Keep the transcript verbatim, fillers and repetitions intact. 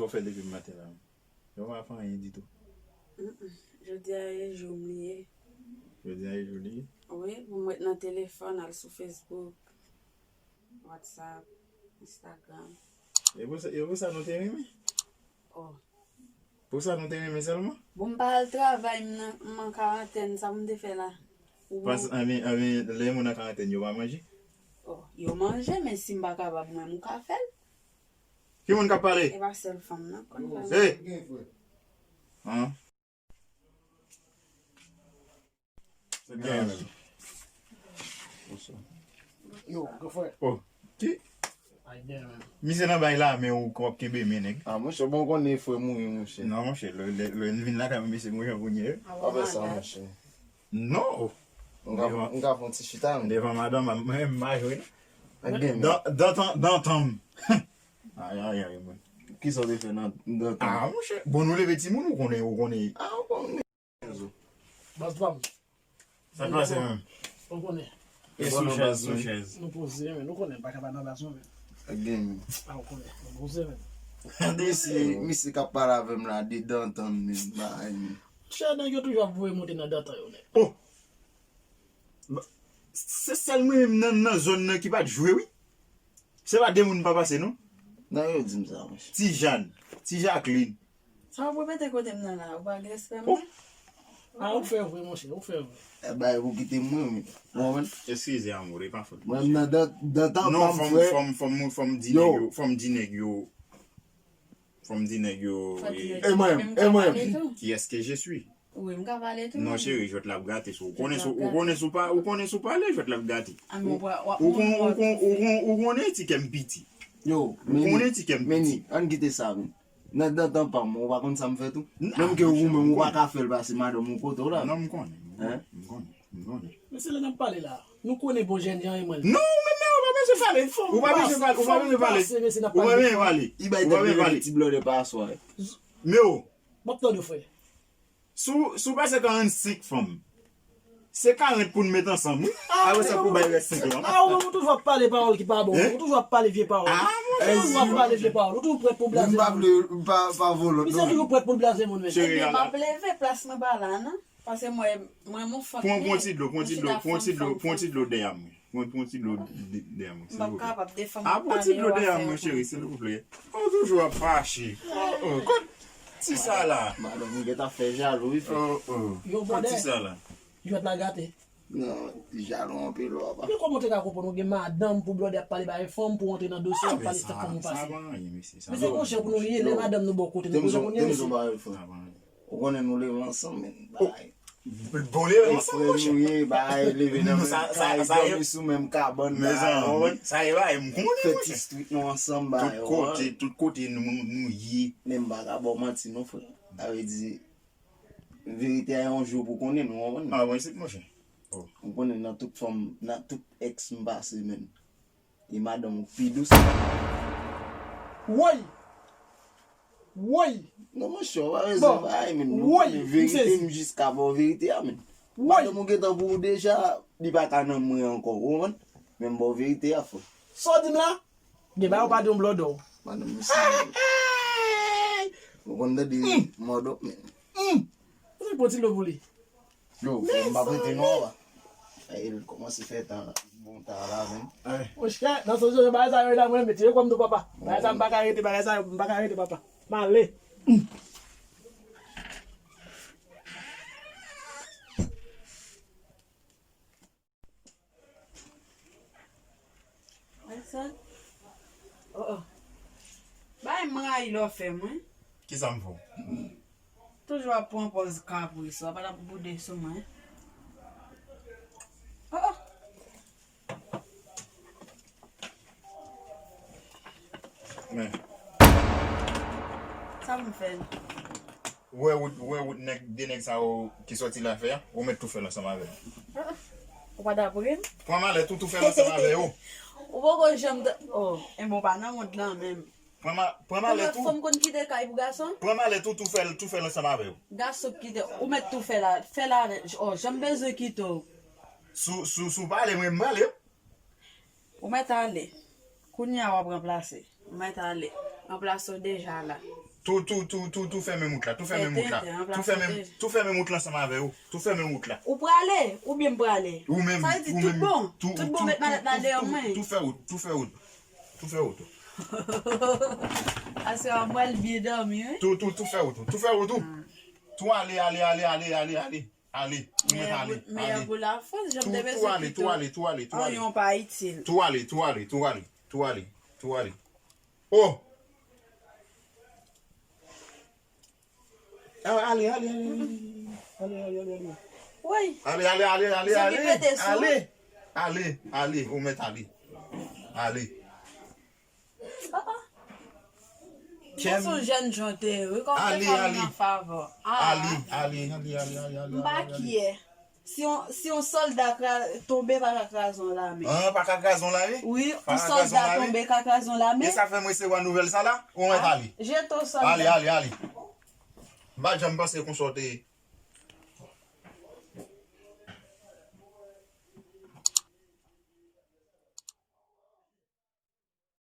Ou fè depi maten la? Yo pa fè anyen ditou. Mm-mm. Jodi a e jou m li ye. Jodi a e jou li ye? Wi, pou m ret nan telefòn, al sou Facebook, WhatsApp, Instagram. E pou sa, e pou sa nou te renmen? Oh. Pou sa nou te renmen sèlman? Bon, m pa al travay, m nan, m an karantèn, sa pou m te fè la? Ou Pas, anben, anben, lè moun an karantèn, yo pa manje? Oh, yo manje, men si m pa kapab, mwen, m ka fè l. Ki moun k ap pale? E pa sèl fanm nan k konn pale. Hey! An? Gen menm. Yo, gran frè. Oh, ki? Ay, gen menm. Misye nan bay la, men ou w ap kenbe men nèg. Ah, monchè, bon, konnen frè m ou ye, monchè. Non, monchè, lè, lè, lè n vin lakay mwen, mesye, mwen jan kounye. Pa fè sa, monchè. Non. M ka, m ka fè yon ti chita, men. Devan madanm, mwen, m pa jwe, non. Ak gen menm. Dan, dan tan, dan tan. Ay, ay, ay, mwen. Kisa w te fè nan, nan tan? Ah, monchè. Bon, nou leve timoun, ou konnen, ou konnen. Ah, ou konnen. Baz pa m. Sa k pase menm? Ou konnen. E sou chèz, sou chèz. Nou poze, men nou konnen, m pa ka pa nan baz mwen, men. Ak gen menm. Ah, ou konnen, nou poze, men. Misye, misye k ap pale avè m la, de dantan menm, bagay menm. Chè nèg yo toujou ap voye monte nan dantan yo, nèg. Oh! Se sèl mwen menm nan, nan zòn nan ki pa t jwe, wi. Se pa de moun pa pase, non? Non, yo di m sa, monchè. Ti Jàn, Ti Jacqueline. Sa w ap repete kote m nan la? Ou pa gen respè mwen? Ah, ou fè vre, monchè, ou fè vre. E bay pou kite m, wi, wi. Ou konprann? Eskize, amour, e pa fòt. Mwen, m nan dan, dan tan pa m, frè. Non, fò m, fò m, fò m, fò m di nèg yo, fò m di nèg yo, fò m di nèg yo, e mwen, e mwen. Qui est-ce que je suis? Wi, m ka pale tou. Non, cheri, jwèt la ap gate sou ou. Konnen sou, ou konnen sou pa, ou konnen sou pale, jwèt la ap gate. Ou, ou kon, ou kon, ou kon, ou konnen ti kè m piti. Yo, ou konnen ti kè m piti. Ann kite sa, men. Nan, nan dantan pa m, ou pa konn sa m fè tou? Menm ke ou menm, ou pa ka fè l pase madanm ou kote w la. Non, m konnen, m konnen, m konnen, m konnen. Men se lè n ap pale la. Nou konnen bon jèn jan e mwen. Non, ou menm, men ou pa bezwen pale. Ou pa bezwen pale, ou pa bezwen pale. Ou pa bezwen pale. Li bay tèt li ti blòdè pa aswè. Men o. M ap tande w, frè. Si w, si w pase karannsenk fanm, se karant pou n met ansanm, wi. Apre sa, pou bay rès senk lan. Ah, ou, ou toujou ap pale pawòl ki pa bon. Hein? Ou toujou ap pale vye pawòl. Ah, monchè. Ou toujou ap pale vye pawòl. Ou toujou prèt pou blaze moun. M pa vle, pa, pa volo. Misye toujou prèt pou l blaze moun, men. Cheri, m ap leve, plas mwen pa la, non. Paske mwen, mwen, mon fanm. Pran, pran ti dlo, pran ti dlo, pran ti dlo, pran ti dlo dèyè mwen. Pran, pran ti dlo dèyè mwen, silvouplè. M p ap kapab defann. Ah, pran ti dlo dèyè mwen, cheri, silvouplè. Ou toujou ap fache. Oh, oh, kot ti sa la? Madanm ou gentan fè jalou, wi, frè. Oh, oh. Kot ti sa la? Jwèt la gate. Non, jalou anpil, wè, papa. Men kòman w te ka konprann ou gen madanm pou blòdè ap pale bagay fanm pou w antre nan dosye ap pale sa fanm ou pase? Sa pa anyen, mesye. Mesye, konchè pou nou ye, lè madanm nou bò kote nou, pou nou ye, mesye. Ou konnen nou leve ansanm, men bagay. Bon, leve ansanm, monchè. Frè nou ye, bagay, leve nan menm kay, dòmi sou menm kabann, bagay, ou konprann? Sa e bagay m konnen, monchè. Fè ti street nou ansanm, bagay, ou konprann? Tout kote, tout kote nou, nou ye. Men m pa ka ba w manti non, frè. Sa vle di, verite a yon jou pou konnen, nou konprann? Ah, bon, isit, monchè. Ou konnen nan tout fanm, nan tout èks m pase, men. E madanm ou pi dous. Woy! Woy! Non, monchè, ou pa bezwen bay, men. Woy! Verite, m jis ka ba w verite a, men. Woy! Madanm ou gentan pou ou deja, li pa ka nan mwen ankò, ou konprann? Men m ba w verite a, frè. Sa w di m la? Gen bagay ou pa di yon blòdò. Madanm misye. Ou konn tande mòdòp, men. Ou pran ti dlo pou li. Yo, m pa prete non, papa. E l kòmanse fè tan, bon tan la menm. Monchè, nan sòs yo, bagay sa yo la, mwen mete yo kòm tou, papa. Bagay sa, m pa ka rete, bagay sa yo, m pa ka rete, papa. M ale. Wè sa? Oh, oh. Bay m rayi lè w fè mwen. Kisa m fè w? Toujou ap pran pòz kapris, w ap ap boude sou mwen. Oh, oh. Men. Sa m fè l? Ou wè wout, ou wè wout nèg, de nèg sa yo ki sòti la fè a, ou mèt tou fè l ansanm avè yo. Ah, ou pa dapre m? Pran malèt ou tou fè l ansanm avè yo. Ou poko janm ta-, oh, enben w pa nan mond lan menm. Pran ma-, pran malèt ou. Fanm konn kite kay pou gason? Pran malèt ou tou fè l, tou fè l ansanm avè yo. Gason k kite, ou mèt tou fè la, fè la, oh, janm bezwen kite w. Sou, sou, sou pale, mwen m pale. Ou mèt ale. Kounye a w ap ranplase. Ou mèt ale. Ranplase w deja la. Tou, tou, tou, tou, tou fèmen wout la. Tou fèmen wout la. Tou fèmen, tou fèmen wout la ansanm avè yo. Tou fèmen wout la. Ou prale, oubyen m prale? Ou menm, sa vle di ou tout menm, bon. Tou, tout bon, tout, met malèt la tout, dèyè tout, mwen. Tou fè wout, tou fè wout. Tou fè wout. Aswè a, m pral byen dòmi, wi. Tou, tou, tou fè wout, tou fè wout. Tou ale, ale, ale, ale, ale, ale. Ale, ou mèt ale, ale. Tou, tou ale, tou ale, tou ale, tou ale. Anyen pa itil. Tou ale, tou ale, tou ale, tou ale, tou ale. Oh! Ah, ale, ale, ale, ale. Ale, ale, ale, ale. Woy. Ale, ale, ale, ale, ale. Zòt ki pete sou. Ale. Ale, ale, ou mèt ale. Ale. Ah, ah. Kèm. Sa se yon jèn jan te ye, wi, kòm se fanm nan favè. Ah. Ale, ale, ale, ale, ale, ale. M pa kyè. Si yon, si yon sòlda kra-, tonbe, pa ka kraze yon lame. Ah, pa ka kraze yon lame? Wi, yon sòlda tonbe ka kraze yon lame. E sa fè m resevwa nouvèl sa la? Ou mèt ale. Jete yon sòlda. Ale, ale, ale. M pa t janm panse konsa w te ye.